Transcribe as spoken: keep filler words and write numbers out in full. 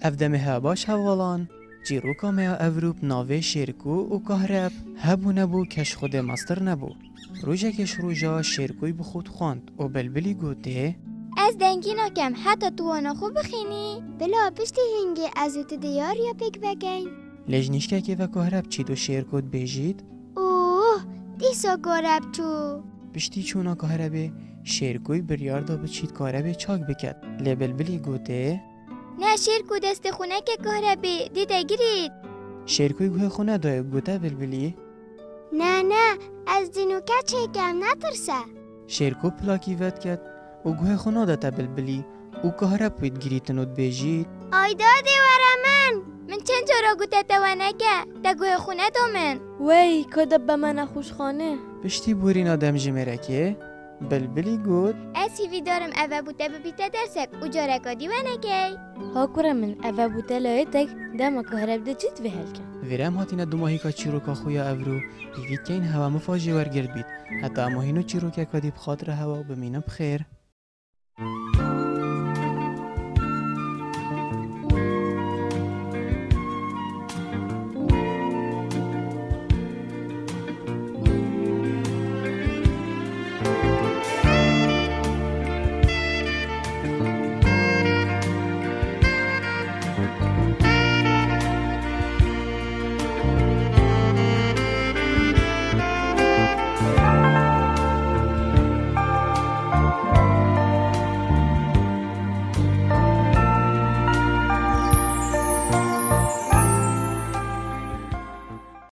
Ev demê hewe baş hevalan, çîroka me ya evrû bi navê Şêrko û Kahreb hebû nebû keş xwedê mestir nebû. Rojekê ji roja Şêrkoy bi xwe dixwand û Bilbilî gotê, Ez dengî nakem heta tu wana xwe bixînî. Bila piştî hingê ez û tu diyariya pêk vekeyn. Lê ji nîşkekê ve Kahreb çît û Şêrko dibêjît, Oh, dîsa Kahreb çû. Piştî çûna Kahrebê, Şêrkoy biryar da biçît Kahrebê çak biket. Lê Bilbilî gotê, Ne Şêrko, destê xwe neke Kahrebê, dê te girît. Şêrkoy guhê xwe nedaye, gote Bilbilî, Ne, ne, ez cin û keçek im, netirse. Şêrko pilakî vediket û guhê xwe nadete Bilbilî û Kahreb wî digirîtin û dibêjît, Ay dadê were min! Min çend cara gote te we neke, te guhê xwe neda min. Wey, ka de be me nexweşxane. Piştî borîna demjimêrekê, Bilbilî got, Ez hîvîdar im ev vebûte bibîte dersek û careka dî we nekey. Ha kure min, ev vebûte layê tek dema Kahreb de çi divê helkin. Vêre em hatine dumahîka çîroka xwe ya evrû, hîvî dikeyn hewa mifa jê wergirt bît. Heta em û hîno çîrokeka dî bi xatira hewa û bimînin bi xêr.